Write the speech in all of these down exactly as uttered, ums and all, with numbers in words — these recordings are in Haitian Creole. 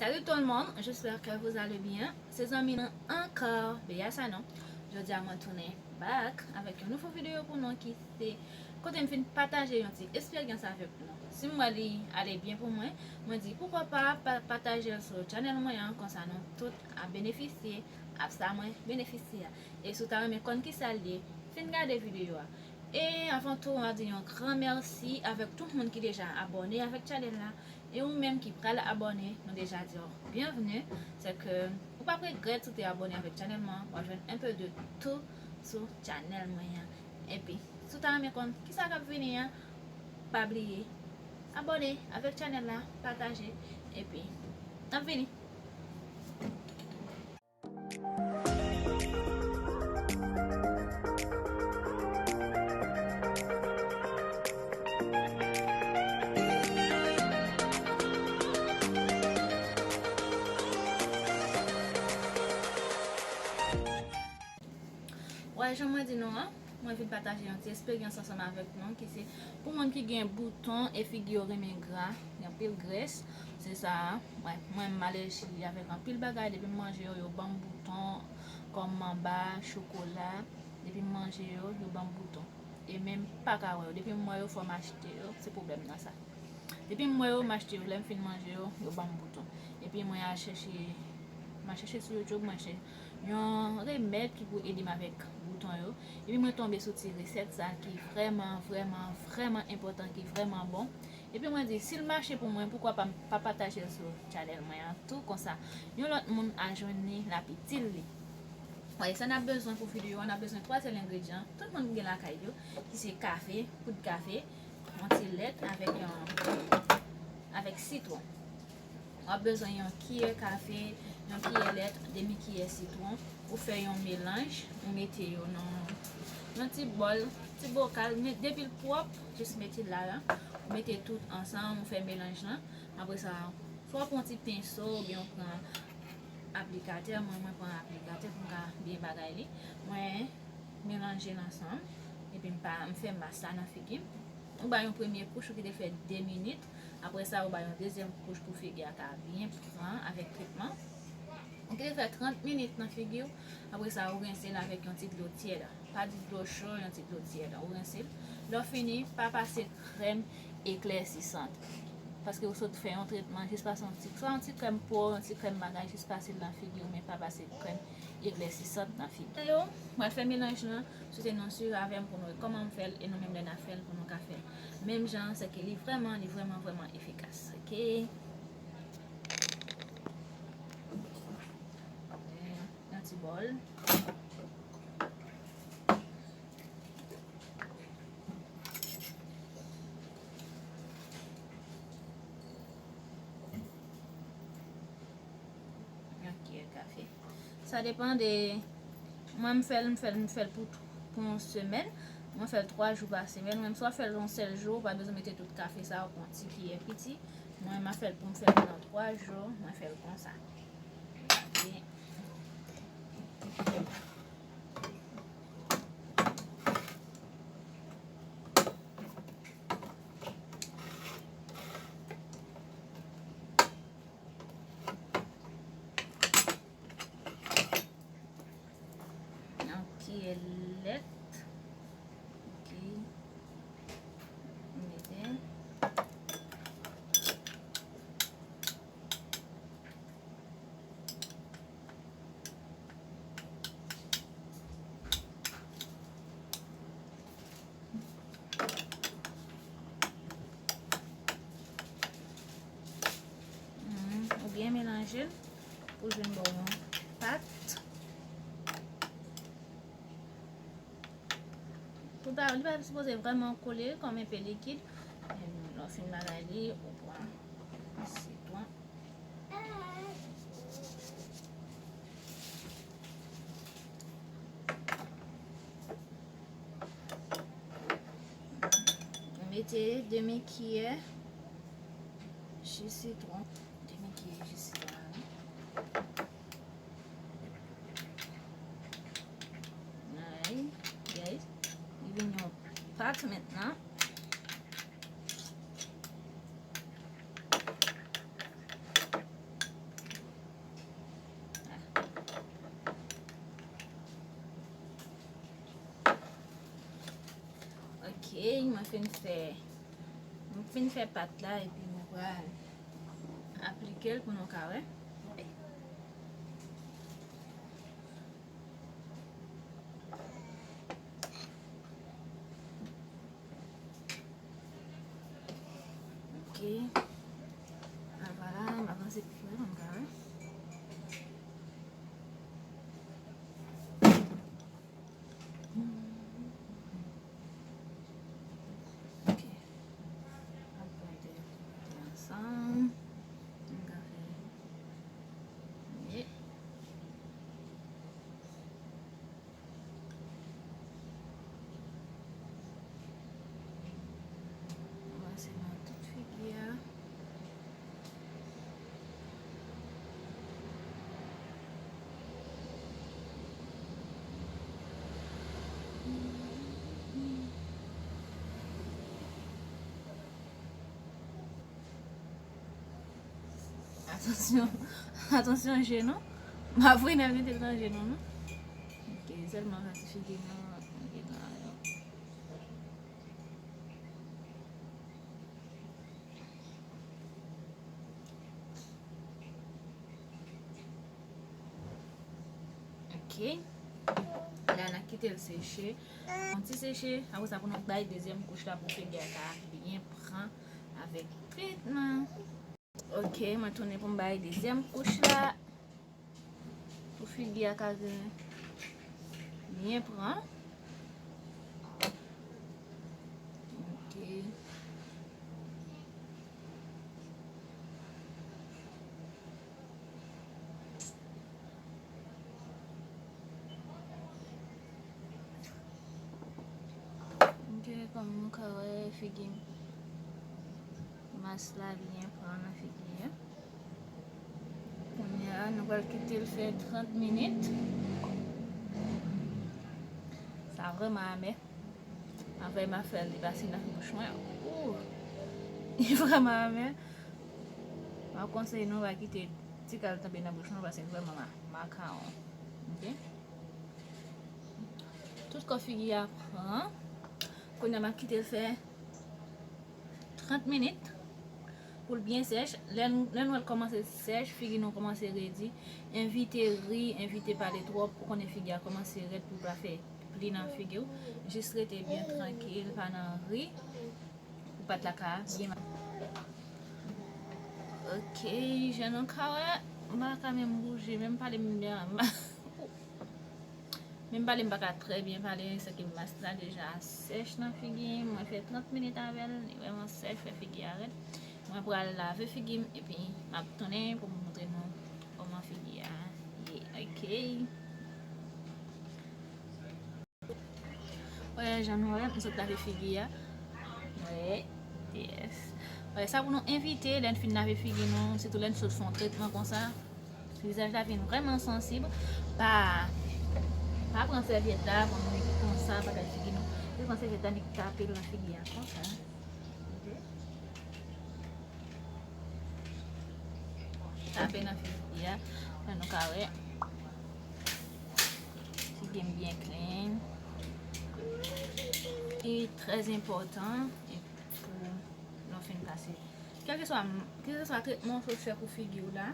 Salut tout le monde, j'espère que vous allez bien. Se zanmi nou ankò, Bea Sanon. Jodi a mwen tounen back avèk yon nouvo videyo pou nou ki se kote m fin pataje yon ti esperyans avèk nou. Si m wè li ale byen pou mwen, mwen di poukwa pa, pa pataje l sou channel mwen an, konsa nou tout ap benefisye ap sa mwen benefisye a. E si w ta renmen konn kisa l ye, fin gade videyo a. E avan tou, mwen di yon gran mèsi avèk tout moun ki deja abòne avèk channel la. E ou menm ki pral abòne, nou deja di w byenvni. Se ke ou p ap regrèt si w te abòne avèk channel mwen, w ap jwenn un peu de tout sou channel mwen an. Epi, si w ta renmen konn kisa k ap vini an, pa bliye abòne avèk channel la, pataje, epi n ap vini. Wè, jan mwen di nou an, mwen vin pataje yon ti esperyans ansanm avèk nou ki se pou moun ki gen bouton e figi yo renmen gra, gen anpil grès, se sa a. Wè, mwen m alèji avèk anpil bagay, depi m manje yo, yo ban m bouton, kòm manba, chokola, depi m manje yo, yo ban m bouton. E menm pa ka wè yo, depi m wè yo, fò m achte yo, se pwoblèm nan sa. Depi m wè yo, m achte yo, lè m fin manje yo, yo ban m bouton. Epi mwen al chèche, mwen al chèche sou YouTube, mwen chèche yon remèd ki pou ede m avèk bouton yo. Epi mwen tonbe sou ti resèt sa ki vrèman, vrèman, vrèman enpòtan, ki vrèman bon. Epi mwen di, si l mache pou mwen, poukwa pa m pa pataje l sou channel mwen an tou, konsa yon lòt moun a jwenn li, l ap itil li. Wè, sa n ap bezwen pou videyo a, n ap bezwen twa sèl engredyan, tout moun gen lakay yo, ki se kafe, poud kafe, yon ti lèt avèk yon, avèk sitwon. W ap bezwen yon kiyè kafe, yon kiyè lèt, demi kiyè sitwon. Ou fè yon melanj, ou mete yo nan yon ti bòl, ti bokal, men depi l pwòp, jis mete l ladan. Ou mete tout ansanm, ou fè melanj lan. Apre sa, swa w pran ti penso oubyen w pran aplikatè. Mwen, mwen pran aplikatè pou m ka byen bagay li. Mwen melanje l ansanm. Epi m pa, m fè mas la nan figi m. Ou bay yon premye kouch, ou kite fè de minit. Apre sa, ou bay yon dezyèm kouch pou figi a ka byen pran avèk tretman. Ou kite fè trant minit nan figi w. Apre sa, ou rense l avèk yon ti dlo tyèd. Pa di dlo cho, yon ti dlo tyèd. Ou rense l. Lè w fini, pa pase krèm eklèsisant. Paske ou sot fè yon tretman, jis pase yon ti, swa yon ti krèm po, yon ti krèm bagay, jis pase l nan figi w, men pa pase krèm eklèsisant nan figi. Yo, mwen fè melanj lan, swete nou swiv avè m pou nou wè kòman m fè l, e nou menm lè n ap fè l pou nou ka fè l menm jan, se ke li vrèman, li vrèman, vrèman efikas. Ok. Yon ti bòl. Yon kiyè kafe. Sa depann de, mwen m fè l, m fè l, m fè l pou, pou yon semèn. Mwen fè l twa jou pa semèn. Mwen m swa fè l yon sèl jou, ou pa bezwen mete tout kafe sa yo, pran ti kiyè piti. Mwen m ap fè l pou m fè l pandan twa jou, mwen fè l konsa. Ok. Yon kiyè lèt. Ok. Mete. Mhm, ou byen melanje l pou jwenn bò yon pat. Pou pa, li pa sipoze vrèman kole, kòm enpe likid. E lè w fin bagay li, ou pran sitwon. Mete demi kiyè ji sitwon. Demi kiyè ji sitwon la, wi. Ay, guys. Li vin yon pat mentnan. Lè E mwen fin fè, mwen fin fè pat la epi mwen pral aplike l pou nou ka wè. Ok. Ah, vwala, m avanse pi pre, m ka wè. Ok. Ap mete ansanm. M ka fè. Yeah. Pase nan tout figi a. Atansyon, atansyon je nou. M ap vin mete l nan je nou, non. Ok, sèlman pati figi nou. Ok, nan yo. Ok. La, n a kite l seche. Yon ti seche. Apre sa, pou nou bay dezyèm kouch la pou figi a ka byen pran avèk tretman. Ok, mwen tounen pou m bay dezyèm kouch la. Pou figi a ka gen byen pran. Ok. Ok, kòm nou ka wè, figi m, mas la byen pran nan figi a. Kounye a, nou pral kite l fè trant minit. Sa vrèman amè. Avè m ap fè l, li pase nan bouch mwen. Ooh! Li vrèman amè. M ap konseye nou pa kite ti kal tonbe nan bouch nou, paske li vrèman ma-, makawon. Ok? Tout kò figi a pran. Kounye a, m ap kite l fè trant minit pou l byen sèch. Lè n, lè n wè l kòmanse sèch, figi nou kòmanse redi, evite ri, evite pale twòp. Ou konnen figi a kòmanse rèd pou l pa fè pli nan figi w. Jis rete byen trankil, pa nan ri. Pou pat la ka byen ma-, ok, jan nou ka wè, m pa ka menm bouje, menm pale m byen. Menm pale m pa ka trè byen pale, se ke mas la deja sèch nan figi m. Mwen fè trant minit avè l, li vrèman sèch, fè figi a rèd. Mwen pral lave figi m, epi m ap tounen pou m montre nou kòman figi a ye. Ok. Wè, jan nou wè, m sot lave figi a. Wè, yes. Wè, sa pou nou evite, lè n fin lave figi nou, sitou lè n sot fè yon tretman konsa, vizaj la vin vrèman sansib. Pa, pa pran sèvyèt la, pou nou konsa, pa gade figi nou. Ou pran sèvyèt la, nèk tape l nan figi a, konsa. Ok. Tape nan figi a, pou nou ka wè. Figi m byen clean. Li trè enpòtan pou lè w fin pase. Kèlkeswa, kèlkeswa tretman w sot fè pou figi w la,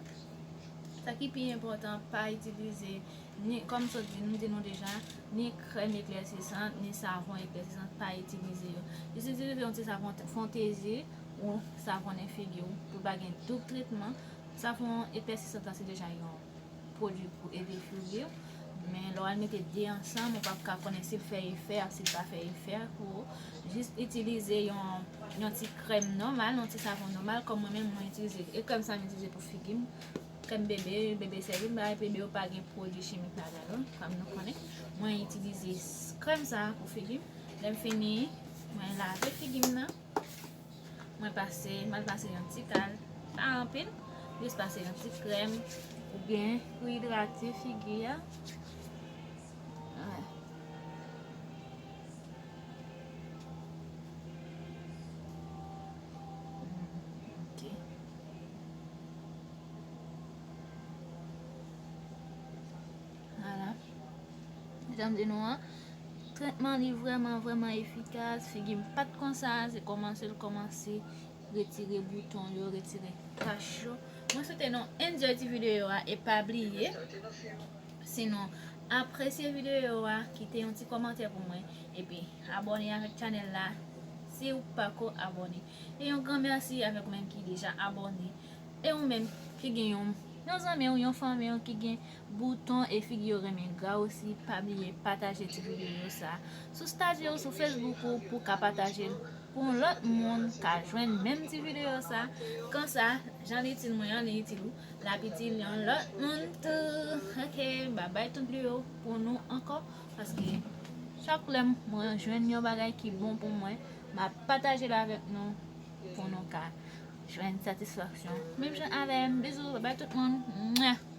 sa ki pi enpòtan, pa itilize ni, kòm m sot di, m di nou deja, ni krèm eklèsisan, ni savon eklèsisan, pa itilize yo. Jis itilize yon ti savon t-, fon tezi ou savon nan figi w pou pa gen doub tretman. Savon eklèsisan sa se deja yon pwodui pou ede figi w. Men lè w al mete de ansanm, ou p ap ka konnen si l fè efè ak si l pa fè efè pou ou. Jis itilize yon, yon ti krèm nòmal, yon ti savon nòmal, kòm mwen menm, mwen itilize. E krèm sa m itilize pou figi m. Krèm bebe, bebe sèvi m, bagay bebe yo pa gen pwodui chimik ladan yo, kòm nou konnen. Mwen itilize s-, krèm sa pou figi m. Lè m fini, mwen lave figi m nan. Mwen pase, m al pase yon ti kal, pa anpil, jis pase yon ti krèm, oubyen pou idrate figi a. Wè. Hmm, ok. Vwala. Jan m di nou an, Tretman li vrèman, vrèman efikas. Figi m pa t konsa, se kòmanse l kòmanse retire bouton yo, retire tach yo. Mwen swete nou enjoy ti videyo a e pa bliye, si nou apresye videyo a, kite yon ti kòmantè pou mwen. Epi abòne avèk chanèl la si w pako abòne. E yon gran mèsi avèk ou menm ki deja abòne. E ou menm ki gen yon, yon zanmi w, yon fanmi w ki gen bouton e figi yo renmen gra osi, pa bliye pataje ti videyo sa sou estati w, sou Facebook ou, pou ka pataje l pou yon lòt moun ka jwenn menm ti videyo sa. Konsa, jan li itil mwen an, li itil ou, l ap itil yon lòt moun tou. Ok, babay tout li yo pou nou ankò, paske chak lè mwen jwenn yon bagay ki bon pou mwen, m ap pataje l avèk nou pou nou ka jwenn satisfaksyon. Menm jan avè m, bizou, babay tout moun. Mwa.